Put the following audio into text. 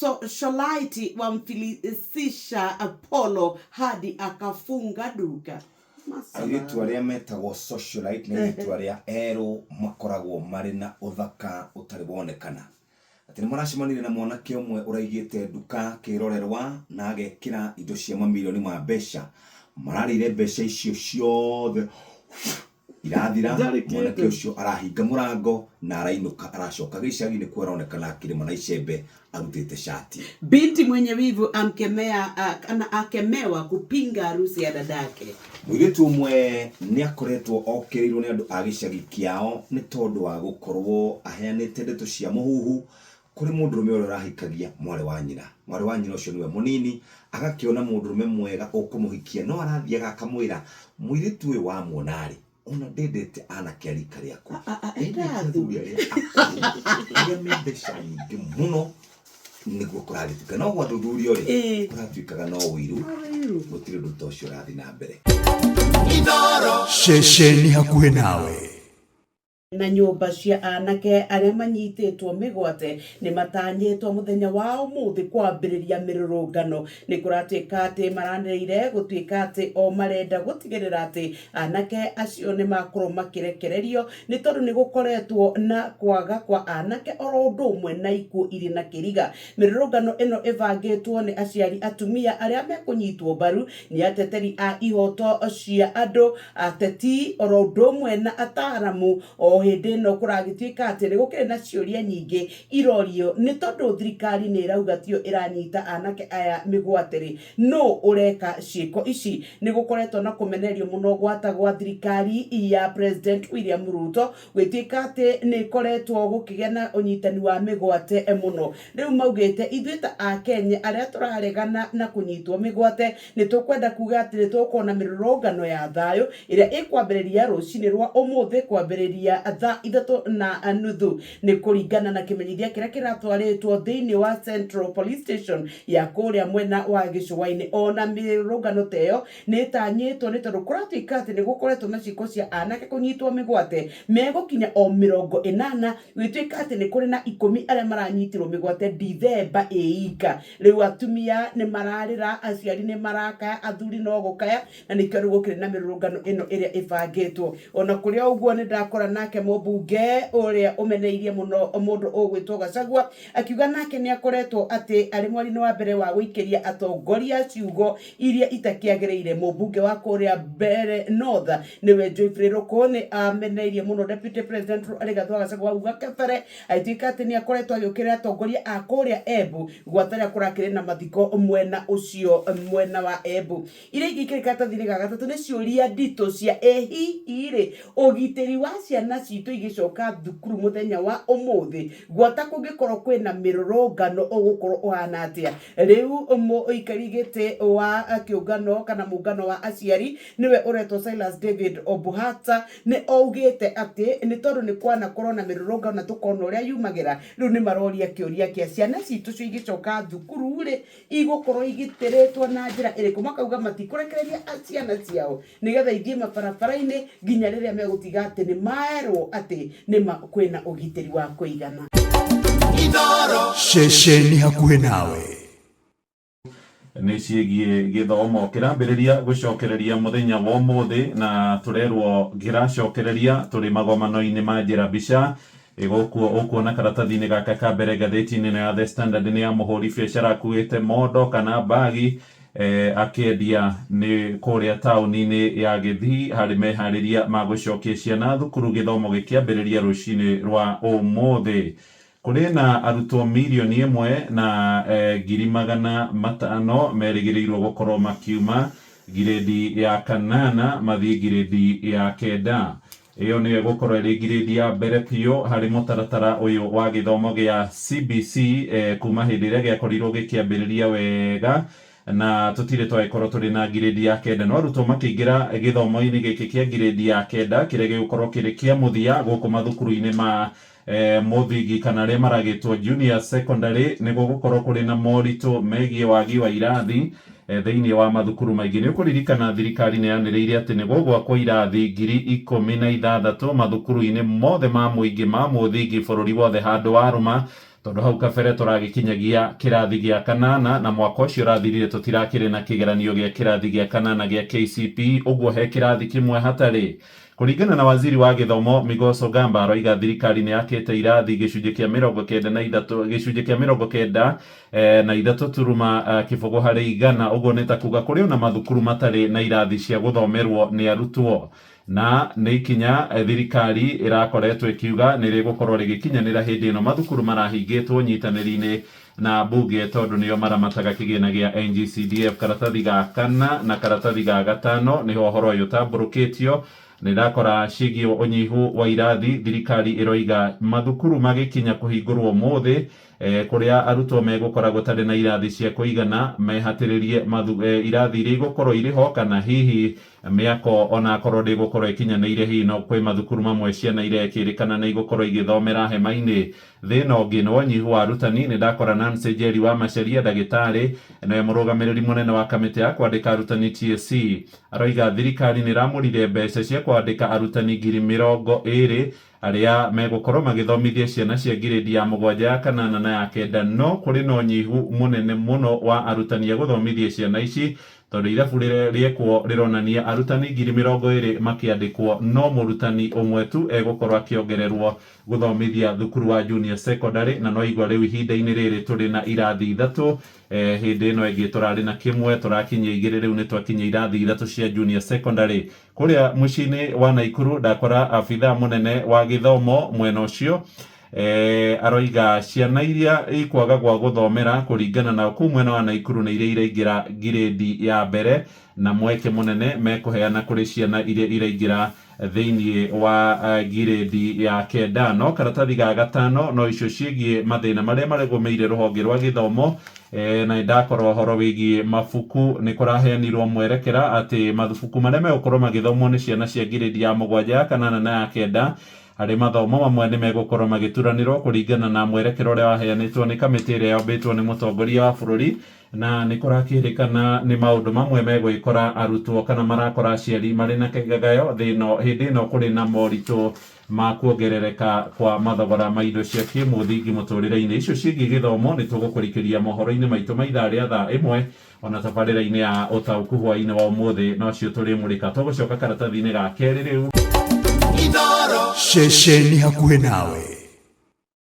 Socialite wamfilisisha Apollo hadi akafunga duka. Airĩtu arĩa metagwo socialite nĩ airĩtu arĩa erũ makoragwo marĩ na ũthaka ũtarĩ wonekana. Atĩ nĩ maracemanirie na mwanake ũmwe ũraigĩte nduka kĩrorerwa na agekĩra indo cia mamirioni ma mbeca. Mararĩire mbeca icio ciothe irathira. Ndarĩ kĩndũ. Mwanake ũcio arahinga mũrango na arainũka, aracoka gĩcagi nĩkuo aronekana akĩrĩma na icembe arutĩte cati. Binti mwenye wivu amkemea kana akemewa kupinga harusi ya dadake. Mũirĩtu ũmwe nĩ akoretwo okĩrĩirwo nĩ andũ a gĩcagi kĩao nĩ tondũ wa gũkorwo aheanĩte ndeto cia mũhuhu kũrĩ mũndũrũme ũrĩa ũrahikagia mwarĩ wa nyina. Mwarĩ wa nyina ũcio nĩwe mũnini, agakĩona mũndũrũme mwega ũkũmũhikia, no arathiaga akamwĩra, mũirĩtu ũyũ wamuona-rĩ, ona ndendete anake a rika rĩaku, Enda endete athuri athuri arĩa akũrũ, arĩa me mbeca nyingĩ mũno. Nĩguo kũragĩtuĩka, no gwathuthurio rĩ, kũratuĩkaga no ũiru, gũtirĩ ũndũ ta ũcio ũrathiĩ na mbere. Ceceni hakuhĩ nawe. Na nyũmba cia anake arĩa manyitĩtwo mĩgwate nĩ matanyĩtwo mũthenya wa ũmũthĩ kwambĩrĩria mĩrũrũngano. Nĩ kũratuĩka atĩ maranĩrĩire gũtuĩka atĩ o marenda gũtigĩrĩra atĩ anake acio nĩ makorwo makĩrekererio, nĩ tondũ nĩ gũkoretwo na kwaga kwa anake oro ũndũ ũmwe na ikuũ irĩ na kĩriga. Mĩrũrũngano ĩno ĩbangĩtwo nĩ aciari atumia arĩa mekũnyitwo mbaru nĩ ateteri a ihoto cia andũ, ateti oro ũndũ ũmwe na ataaramu. O hĩndĩ ĩno kũragĩtuĩka atĩ nĩ gũkĩrĩ na ciũria nyingĩ irorio nĩ tondũ thirikari nĩ ĩrauga tiyo ĩranyita anake aya mĩgwate rĩ, nũ ũreka ciĩko ici? Nĩ gũkoretwo na kũmenererio mũno gwata gwa thirikari ya President William Ruto gwĩtuĩka atĩ nĩ ĩkoretwo gũkĩgĩa na ũnyitani wa mĩgwate mũno. Rĩu maugĩte ithuĩ ta Akenya arĩa tũraregana na kũnyitwo mĩgwate nĩ tũkwenda kuga atĩ nĩ tũgũkorwo na mĩrũrũngano ya thayũ ĩrĩa ĩkwambĩrĩria rũcinĩ rwa ũmũthĩ kwambĩrĩria thaa 3:30, nĩ kũringana na kĩmenyithia kĩrĩa kĩratwarĩtwo thĩinĩ wa Central Police Station ya kũrĩa mwena wa gĩcũa-inĩ. Ona mĩrũrũngano ta ĩyo nĩ ĩtanyĩtwo nĩ tondũ kũratuĩka atĩ nĩ gũkoretwo na ciĩko cia anake kũnyitwo mĩgwate megũkinya o 80, gwĩtuĩka atĩ nĩ kũrĩ na 10 arĩa maranyitirwo mĩgwate Dithemba ĩika. Rĩu atumia nĩ mararĩra, aciari nĩ marakaya, athuri no gũkaya, na nĩkĩo rĩu gũkĩrĩ na mĩrũrũngano ĩno ĩrĩa ĩbangĩtwo. Ona kũrĩ o ũguo, nĩ ndakora nake mũmbunge ũrĩa ũmeneirie mũno mũndũ ũgwĩtwo Gachagua akiuga nake nĩ akoretwo atĩ arĩ mweri-inĩ wa mbere wa gũikĩria atongoria ciugo iria itakĩagĩrĩire. Mũmbunge wa kũrĩa Mbeere North nĩwe Geoffrey Ruku nĩ ameneirie mũno Deputy President Rigathi wa Gachagua auga kabere agĩtuĩka atĩ nĩ akoretwo agĩũkĩrĩra atongoria a kũrĩa Embu gwata rĩrĩa kũrakĩrĩ na mathiko mwena ũcio mwena wa Embu. Iria ingĩ ikĩrĩ karatathi-inĩ ga gatatũ nĩ ciũria nditũ cia ĩ hihi rĩ, ũgitĩri wa ciana citũ igĩcoka thukuru mũthenya wa ũmũthĩ gwata kũngĩkorwo kwĩna mĩrũrũngano ũgũkorwo ũhana atĩa? Rĩu mũikari gĩtĩ wa kĩũngano kana mũngano wa aciari nĩwe ũretwo Silas David Obuhata nĩ augĩte atĩ nĩ tondũ nĩ kwanakorwo na mĩrũrũngano na tũkona ũrĩa yumagĩra, rĩu nĩ maroria kĩũria kĩa ciana citũ cio igĩcoka thukuru rĩ, igũkorwo igitĩrĩtwo na njĩra ĩrĩkũ. Makauga matikũrekereria ciana ciao nĩgetha ithiĩ mabarabara-inĩ nginya rĩrĩa megũtiga atĩ nĩ maerwo atĩ nĩma kwĩna ũgitĩri wa kũigana. Ceceni hakuhĩ nawe. Nĩ ciĩgiĩ gĩthomo kĩrambĩrĩria gũcokereria mũthenya wa ũmũthĩ, na tũrerwo kĩracokereria tũrĩ magomano-inĩ ma njĩra. Mbica ĩgũkuo ũkuona karatathi-inĩ gaka ka mbere ngathĩti-inĩ ĩno ya The Standard nĩ ya mũhũri biacara akuĩte mondo kana mbagi akĩendia nĩ kũrĩa taũni-inĩ ya Gĩthii harĩ meharĩria ma gũcokia ciana thukuru gĩthomo gĩkĩambĩrĩria rũcinĩ rwa ũmũthĩ. Kũrĩ na arutwo 1,500,000 merĩgĩrĩirwo gũkorwo makiuma ngirĩndi ya kanana mathiĩ ngirĩndi ya kenda. Ĩyo nĩyo ĩgũkorwo ĩrĩ ngirĩndi ya mbere biũ harĩ mũtaratara ũyũ wa gĩthomo gĩa CBC kuma hĩndĩ ĩrĩa gĩakorirwo gĩkĩambĩrĩria wega, na tũtirĩ twagĩkorwo tũrĩ na ngirĩndi ya kenda. No arutwo makĩingĩra gĩthomo-inĩ gĩkĩ kĩa ngirĩndi ya kenda kĩrĩa gĩgũkorwo kĩrĩ kĩa mũthia gũkũ mathukuru-inĩ ma mũthingi kana arĩa maragĩtwo junior secondary, nĩ gũgũkorwo kũrĩ na moritũ megiĩ wagi wa irathi thĩinĩ wa mathukuru maingĩ. Nĩ ũkũririkana thirikari nĩ yanĩrĩire atĩ nĩ gũgwakwo irathi 16,000 mathukuru-inĩ mothe ma mũingĩ ma mũthingi bũrũri wothe handũ warũma. Tondũ hau kabere tũragĩkinyagia kĩrathi gĩa kanana, na mwaka ũcio ũrathirire tũtirakĩrĩ na kĩgeranio gĩa kĩrathi gĩa kanana gĩa KCPE, ũguo he kĩrathi kĩmwe hatarĩ. Kũringana na waziri wa gĩthomo Migos Ogamba, aroiga thirikari nĩ yakĩte irathi gĩcunjĩ kĩa 93, gĩcunjĩ kĩa 93.0 harĩ igana. Ũguo nĩ ta kuga kũrĩ ona mathukuru matarĩ na irathi cia gũthomerwo nĩ arutwo, na nĩ ikinya thirikari ĩrakoretwo ĩkiuga nĩ rĩgũkorwo rĩgĩkinyanĩra hĩndĩ ĩno mathukuru marahingĩtwo nyitanĩri-inĩ na mbunge, tondũ nĩo maramataga kĩgĩna gĩa NGCDF. Karatathi ga kana na karatathi ga gatano nĩho ũhoro ũyũ ũtambũrũkĩtio. Nĩ ndakora ciĩgiĩ ũnyihu wa irathi. Thirikari ĩroiga mathukuru magĩkinya kũhingũrwo ũmũthĩ, kũrĩa arutwo megũkora gũtarĩ na irathi cia kũigana, mehatĩrĩrie irathi iria igũkorwo irĩ ho, kana hihi mĩako onakorwo ndĩgũkorwo ĩkinyanĩire. Hihi no kwĩ mathukuru mamwe ciana irekĩrĩkana na igũkorwo igĩthomera hema-inĩ. Thĩna ũngĩ nĩ wa ũnyihu wa arutani. Nĩ ndakora Nancy Njeri wa Macharia, ndagĩtarĩ nĩwe mũrũgamĩrĩri mũnene wa kamĩtĩ ya kwandĩka arutani TSC, aroiga thirikari nĩ ĩramũrire mbeca cia kwandĩka arutani 20,000 arĩa megũkorwo magĩthomithia ciana cia ngirĩndi ya 7, ya 8 na ya 9. No kũrĩ na ũnyihu mũnene mũno wa arutani a gũthomithia ciana ici, tondũ irabu rĩrĩa rĩekwo rĩronania arutani 20,000 makĩandĩkwo, no mũrutani ũmwe tu egũkorwo akĩongererwo gũthomithia thukuru wa junior secondary. Na no igua rĩu ihinda-inĩ rĩrĩ tũrĩ na irathi 3, hĩndĩ ĩno ĩngĩ tũrarĩ na kĩmwe, tũrakinyia 2, rĩu nĩ twakinyia irathi 3 cia junior secondary. Kũrĩa mũciĩ-inĩ wa Naikuru ndakora abithaa mũnene wa gĩthomo mwena ũcio, aroiga ciana iria ikwaga gwa gũthomera kũringana na kũu mwena wa Naikuru nĩ iria iraingĩra ngirĩndi ya mbere, na mweke mũnene mekũheana kũrĩ ciana iria iraingĩra thĩinĩ wa ngirĩndi ya 9. No karatathi ga gatano no icio ciĩgiĩ mathĩna marĩa marĩgũmĩire rũhonge rwa gĩthomo. Na ndakora ũhoro wĩgiĩ mabuku. Nĩ kũraheanirwo mwerekera atĩ mabuku marĩa megũkorwo magĩthomwo nĩ ciana cia ngirĩndi ya 7, ya 8 na ya 9 harĩ mathomo mamwe nĩ megũkorwo magĩturanĩrwo kũringana na mwerekera ũrĩa waheanĩtwo nĩ kamĩtĩ ĩrĩa yombĩtwo nĩ mũtongoria wa bũrũri. Na nĩ kũrakĩrĩkana nĩ maũndũ mamwe megwĩkora arutwo kana marakora aciari marĩ na kĩgagayo thĩno hĩndĩ ĩno kũrĩ na moritũ ma kuongerereka kwa mathogora ma indo cia kĩmũthingi mũtũrĩre-inĩ. Icio ciĩgiĩ gĩthomo nĩ tũgũkũrikĩria mohoro-inĩ maitũ ma ithaa rĩa thaa 1, ona tabarĩra-inĩ ya ũtaũku hwaĩ-inĩ wa ũmũthĩ nocio tũrĩmũrĩka. Tũgũcoka karatathi-inĩ ga kerĩ rĩu. Ceceni hakuhĩ nawe.